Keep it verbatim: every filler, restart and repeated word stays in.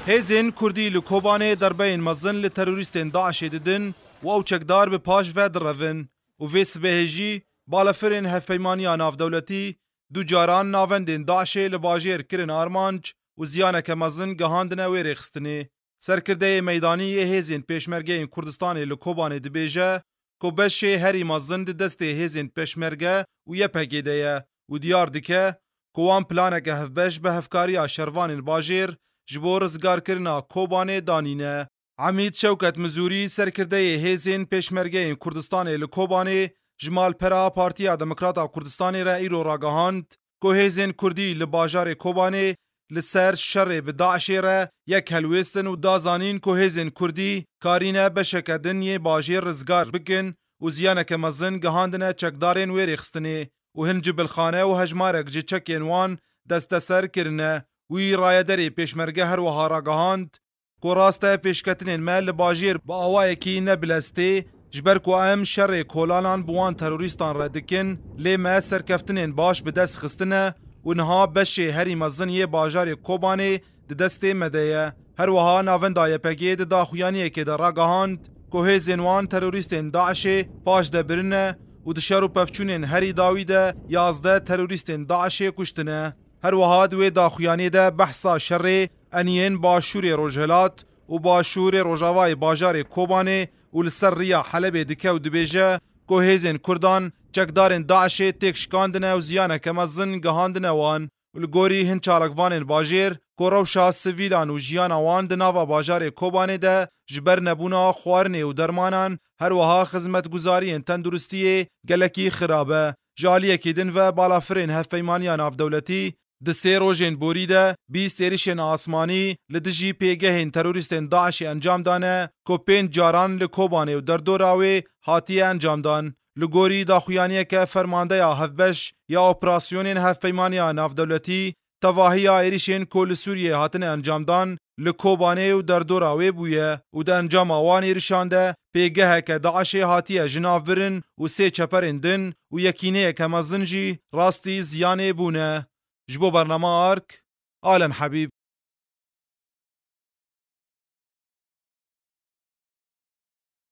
Hêzên Kurdî li Kobanê derbeyên mezin li terorîstên DAIŞê didin û ew çekdar bi paş ve direvin û vê sibehê jî balafirên Hevpeymaniya Navdewletî du caran navendên DAIŞê li bajêr kirin armanc û ziyaneke mezin gihandine wê rêxistinê. Serkirdeyê meydanî yê hêzên Pêşmergeyên Kurdistanê li Kobanê dibêje ku beşê herî mezin di destê hêzên Pêşmerge û Y P G de ye û diyar dike ku wan planeke hevbeş bi hevkariya şervanên bajêr ji bo rizgarkirina Kobanê danîne. Emîd Şewket Mizûrî, serkirdeyê hêzên Pêşmergeyên Kurdistanê li Kobanê, ji malpera Partiya Demokrata Kurdistanê re îro ragihand ku hêzên Kurdî li bajarê Kobanê li ser şerê bi DAIŞê re yek helwêstin û da zanîn ku hêzên Kurdî karîne beşeke din yê bajêr rizgar bikin û ziyaneke mezin gihandine çekdarên wê rêxistinê û hin cibilxane û hejmarek ji çekên wan desteser kirine. Wî rayederê Pêşmerge her wiha ragihand ku rast e pêşketinên me li bajêr bi awayekî ne bilez tê, ji ber ku em şerê kolanan bi wan terorîstan re dikin, lê me serkeftinên baş bi dest xistine û niha beşê herî mezin yê bajarê Kobanê di destê me de ye. Her wiha navenda Y P G di daxuyaniyekê de ragihand ku hêzên wan terorîstên DAIŞê paş de birine û di şer û pevçûnên herî dawî de yazdeh terorîstên DAIŞê kuştine. Her wiha di wê daxuyaniyê de behsa şerê eniyên Başûrê Rojhilat û Başûrê Rojavayê bajarê Kobanê û li ser riya Helebê dike û dibêje ku hêzên Kurdan çekdarên DAIŞê têk şikandine û ziyaneke mezin gihandine wan û li gorî hin çalakvanên bajêr ku rewşa sivîlan û jiyana wan di nava bajarê Kobanê de ji ber nebûna xwarinê û dermanan, her wiha xizmetguzariyên tenduristiyê gelekî xirab e. Ji aliyekî din ve balafirên Hevpeymaniya Navdewletî di sê rojên borî de bîst êrişên asmanî li dijî pêgehên terorîstên DAIŞê encam dane ku pênc caran li Kobanê û derdora wê hatiye encamdan. Li gorî daxuyaniyeke fermandeya hevbeş ya operasyonên Hevpeymaniya Navdewletî, tevahiya êrişên ku li Sûriyê hatine encamdan li Kobanê û derdora wê bûye û di encama wan êrişan de pêgeheke DAIŞê hatiye ji nav birin û sê çeperên din û yekîneyeke mezin jî rastî ziyanê bûne. Ji bo bernama Ark, Alen Hebîb.